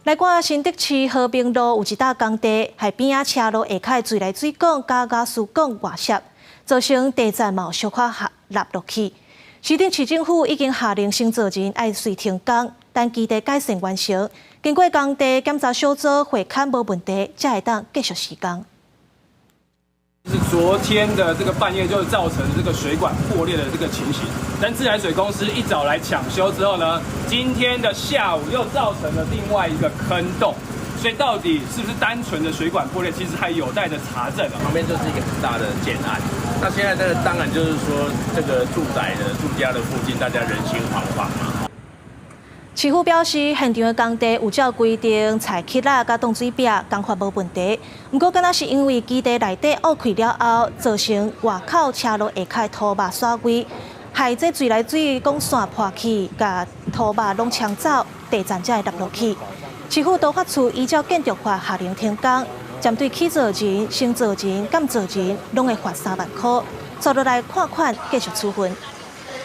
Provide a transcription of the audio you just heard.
來看新竹市和平路有一搭工地，害邊仔車路下跤的自來水管佮瓦斯管外泄，造成地層嘛有小可落落去。新竹市政府已經下令承造人愛隨停工，等基地改善完成。經過工地檢查小組會勘無問題，才會當繼續施工。是昨天的這個半夜就造成這個水管破裂的這個情形，但自來水公司一早來搶修之後呢，今天的下午又造成了另外一個坑洞，所以到底是不是單純的水管破裂，其實還有待的查證。旁邊就是一個很大的建案，那現在這個當然就是說，這個住宅的住家的附近，大家人心惶惶嘛。市府表示，現場的工地有照規定拆起來佮擋水壁，工法無問題。毋過，敢若是因為基地內底挖開了後，造成外口車路下跤土壆徙位，害這自來水管線破去，共土壆攏沖走，地層才會落落去。市府都發處依照建築法下令停工，針對起造人、承造人、監造人，攏會罰3萬箍，接落來看款繼續處分。